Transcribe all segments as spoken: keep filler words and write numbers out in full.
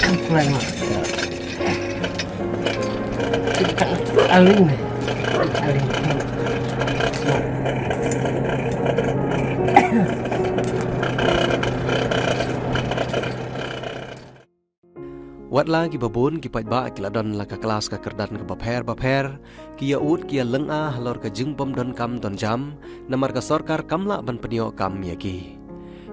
Aling. Aling. Wat la kiba bun ki paidbah ki la don la ka klas ka kyrdan kaba pher bapher, ki ïa ud ki ïa lynga halor ka jingbym don kam don jam, namar ka sorkar kam lah ban pynïoh kam ïa ki.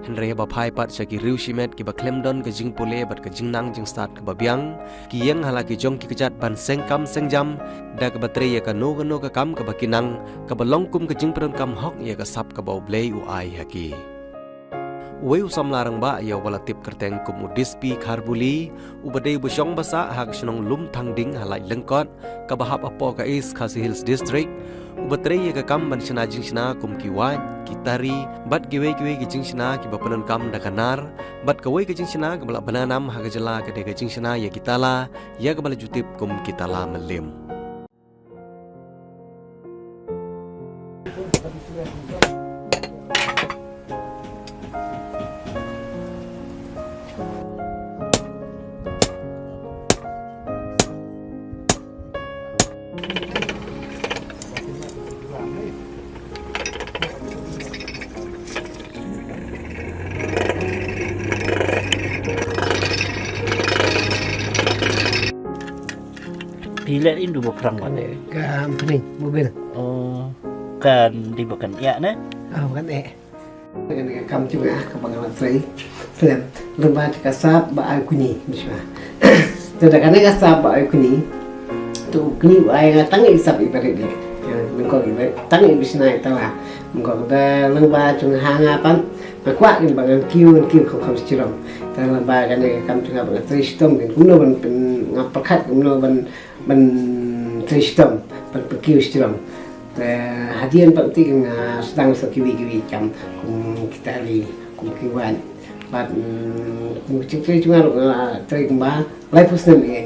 Hynrei haba phai pat sha ki riew shimet kiba khlem don ka jingpule bad ka jingnang jingstad kaba biang, ki ïeng ha la ki jong ki kjat ban seng kam seng jam, da kaba trei ïa kano kano ka kam kaba ki nang, kaba long kum ka jingpyndonkam hok ïa ka sap kaba U Blei u ai ha ki. Uwei u samla rangbah ïa uba la tip kyrteng kum u Dispi Kharbuli, uba dei uba shong ba sah ha ka shnong Lumthangding ha Laityngkot, kaba hap hapoh ka East Khasi Hills District, uba trei ïa ka kam ban shna jingshna kum ki wait, ki tari, bad kiwei kiwei ki jingshna kiba pyndonkam da ka nar, bad kawei ka jingshna kaba la bna nam ha ka jylla ka dei ka jingshna ïa ki tala, ïa kaba la ju tip kum ki tala mylliem. Phi leh ïa u ba phrang wat. Ka company mobil. Oh, kan dei ba kan ïa ne? Ah, kan eh. Kan ka kam jong nga kaba nga la trei. Film. Lem bad ka sap ba ai kuni, bishwa. Te da kane ka sap ba ai kuni. Tu kuni ba ai nga tang i sap i barit de. Nga ko i barit tang i bishna i tala. Nga ko da lem bad jong ha nga pan. Nga kwah kin ba ngan kiew ngan kiew kham kham sirong. Te lem bad kane ka kam jong nga ba nga trei shitom kin kumno ban pyn nga pyrkhat kumno ban ban trei shitom, ban pynkiew shitom. Te hadien pat te nga sdang sa kiwei kiwei kam kum ki tari, kum ki wait. Bad kum ki trei jong nga ruh nga trei kumba laiphew snem ïa.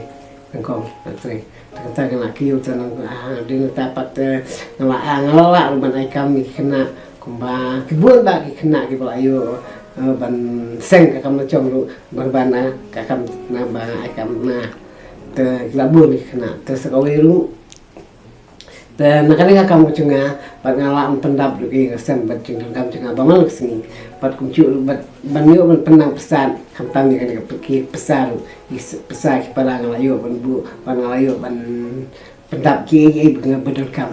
Nyngkong nga trei. Te kata nga la kiew te nang ah dei na ta pat te nga la ah nga la lah ruh ban ai kam ïa ki khynnah kumba ki bun ba ki khynnah kiba la ïoh ban seng ka kam la jong ruh ban ban ah ka kam na ba ai kam na. Te ki la bun ki khynnah te sa kawei ruh. Te na kane ka kam ka jong nga pat nga la pyndap ruh ïa ka sem bad jingdonkam jong nga ba man la ka sngi. Pat kumjuh ruh bad ban ïoh ban pynnang pisa khamtam ïa kane ka ki pisa ruh ïa pisa ki para nga la ïoh ban buh ban nga la ïoh ban pyndap ki ïa ba nga ba donkam.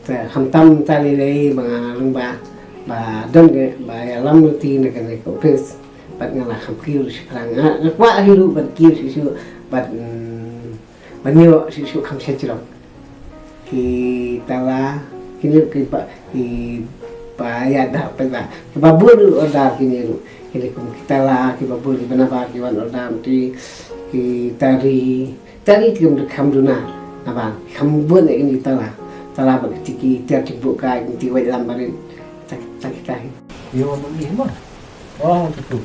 Te khamtam ta lei lei ba nga long ba ba don ba ïalam lynti na kane ka office. Bad nga la kham kiew ruh shaphrang nga kwah hi ruh ban kiew shuh shuh bad ban ïoh shuh shuh kham sha jrong. Ki tala kine ki ba ki ba ïa da pa ba ki ba bun ruh order kine ruh kine kum ki tala ki ba bun ki ba nabar ki wan order ti ki tari tari ti kum kham duna nabar kham bun ïa kine tala tala ba ki ti ki tiar ti bu ka ki ti wai lam barit tak tak tak. Yo ma ni ma. Oh, betul.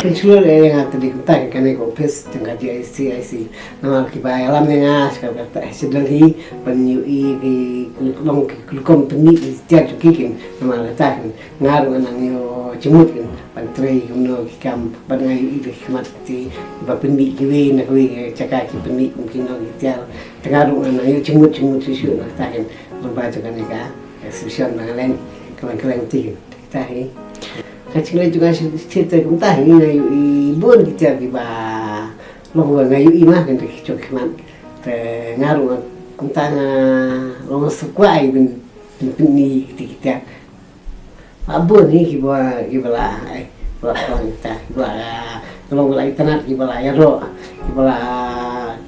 Kan shuwa ïa nga te dei kumta kane ka office jong ka D I C I C. Namar kiba ïalam ïa nga sha ka kata sha Delhi ban ïohi ki ki long ki rukom pynmih ki tiar jong ki kin. Namar kata kin nga ruh nga nang ïoh jingmut kin ban trei kumno ki kam ban nga ïohi da ki khmat ki ba pynmih kiwei na kiwei ki jaka ki pynmih kum kino ki tiar. Te nga ruh nga nang ïoh jingmut jingmut shuh shuh na kata kin. Lyngba jong kane ka exhibition ba nga leng ka leng ka leng ti kin. Te hi ka jingleh jong nga sha state te kumta hi nga ïohi bun ki tiar kiba long ba nga ïohi ma kynta ki jong ki khmat. Te nga ruh kumta nga long sngewkwah ïa ban ban pyni kiti ki tiar. Ba bun hi kiba kiba la ai ba la kumta kiba la long ba la itynnad kiba la ïaroh kiba la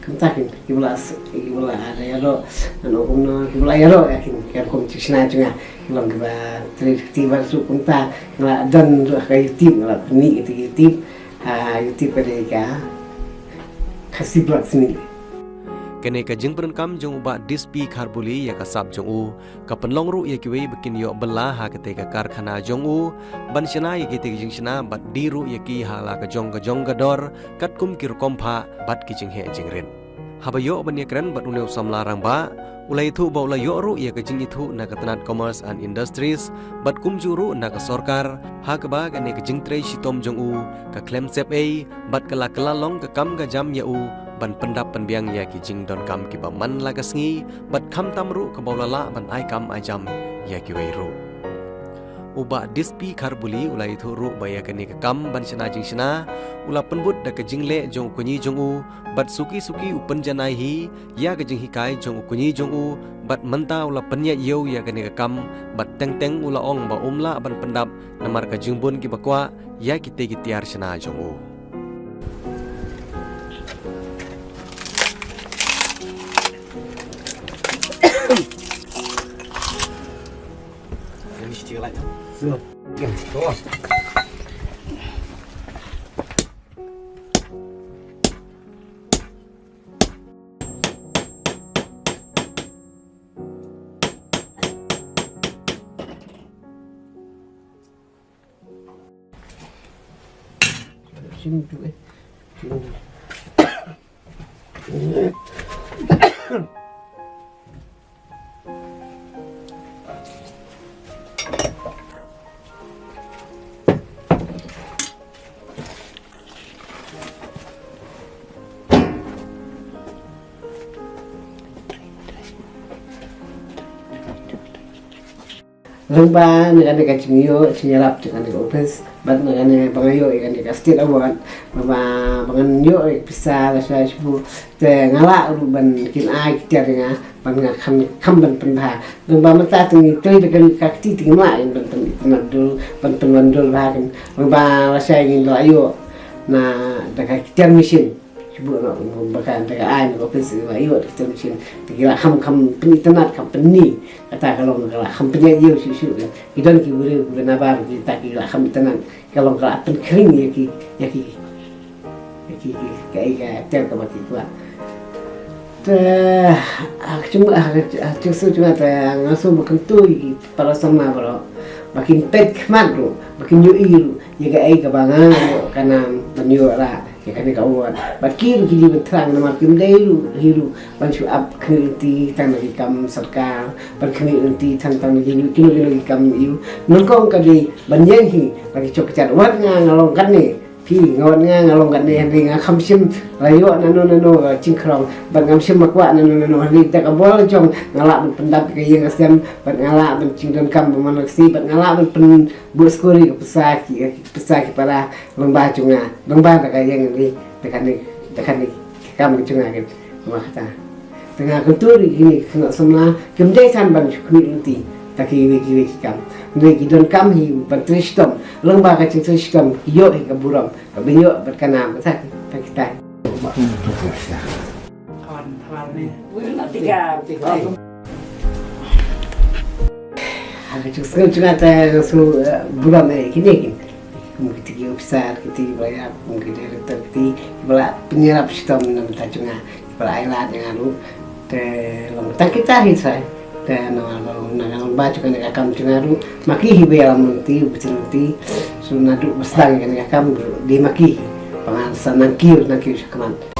kumta kiba la kiba la ïaroh. Ngan ong kumno kiba la ïaroh ïa ki rukom ki shna jong nga. Long kiba trei kti ba suk kumta nga la don ruh ha ka YouTube nga la pyni kti YouTube ha YouTube ka dei ka Khasi Blog Sngi. Kane ka jingpyndonkam jong u Bah Dispi Kharbuli ïa ka sap jong u ka pynlong ruh ïa kiwei ba kin ïoh bylla ha kata ka karkhana jong u ban shna ïa kita ki jingshna bad die ruh ïa ki ha la ka jong ka jong ka dor katkum ki rukom phah bad ki jingheh jingrit. Haba ïoh ban ïakren bad une u samla rangbah, u la ïathuh ba u la ïoh ruh ïa ka jingithuh na ka tnat Commerce and Industries bad kumjuh ruh na ka sorkar, ha kaba kane ka jingtrei shitom jong u ka khlem sep ei bad ka la kylla long ka kam ka jam ïa u ban pyndap pynbiang ïa ki jingdonkam kiba man la ka sngi bad khamtam ruh kaba u la lah ban ai kam ai jam ïa kiwei ruh. U Bah Dispi Kharbuli u la ïathuh ruh ba ïa kane ka kam ban shna jingshna u la pynbud da ka jingleh jong u kñi jong u bad suki suki u pynjanai hi ïa ka jinghikai jong u kñi jong u bad mynta u la pynïaid ïew ïa kane ka kam bad teng teng u la ong ba um lah ban pyndap namar ka jingbun kiba kwah ïa kita ki tiar shna jong u. Lyngba na kane ka jingïoh jingïarap jong kane ka office bad na kane ba nga ïoh ïa kane ka state award, ba ba ba ngan ïoh ïa ka pisa lashai shibun, te nga lah ruh ban kin ai ki tiar ïa nga ban nga kham kham ban pynbha. Lyngba mynta te ngi trei da kane ka kti te ngim lah ban pyn-itynnad dur ban pynwan dur bha kan. Lyngba lashai ngin lah ïoh na da ka ki tiar machine. Ki buh noh, ba ka, da ka ai noh ka office ba ïoh da ki tiar machine. Te ki la kham kham pynitynnad, kham pyni. Kata ka long ka la kham pynïaid ïew shuh shuh. Ki don ki briew kiba nabar kita ki la kham itynnad. Ka long ka la pynkhring ïa ki, ïa ki, ïa ki, ki, ka, ka tiar kaba ki kwah. Te, ha ka jingmut, ha ka, ha ka jingsngew jong nga te nga sngew ba kyntu ïa ki para samla baroh. Ba kin peit khmat ruh, ba kin ïohi ruh ïa kaei kaba nga ïoh ka nam ban ïoh rah ïa kane ka award. Bad ki ruh ki dei ban thrang namar kim dei ruh hi ruh ban shu ap khmih lynti tang na ki kam sorkar, ban khmih lynti tang tang na ki, kino kino ki kam ïoh. Nyngkong ka dei ban ïeng hi na ki chok ki jait. Wat nga nga long katne, phi, nga, wat nga nga long katne, hynrei nga kham shym la ïoh nano nano ka jingkhrong, bad ngam shym la kwah nano nano, hynrei da ka bor la jong nga lah ban pyndap ka ïing ka sem, bad nga lah ban jingdonkam ba man la ka sngi, bad nga lah ban pynbuh skul ïa ka pisa ki, ka pisa ki para lyngba jong nga, lyngba da ka ïing, hynrei da kane, da kane ka kam ka jong nga kan. Namar kata te nga kyntu ruh ïa kine ki khynnah samla, kim dei than ban shu khmih lynti da kiwei kiwei ki kam. Hynrei ki donkam hi ban trei shitom, lyngba ka jingtrei shitom ki ïoh hi ka burom, ka ban ïoh bad ka nam, kata, kata kita. Ha ka jingsngew jong nga te nga sngew, eh, burom, eh, kine kin. Kum kita ki officer, kita ki ba ïap, kum ki director, kita ki ba la pynïarap shitom na bynta jong nga, ki ba la ai lad ïa nga ruh. Te long tang kita hi trai. Te na, na, na, na, na ba jong kane ka kam jong nga ruh, ma ki hi ba ïalam lynti, u ba sdang lynti. So naduh ba sdang ïa kane ka kam ruh dei ma ki hi. Ba ngan sa nang kiew, nang kiew shakhmat.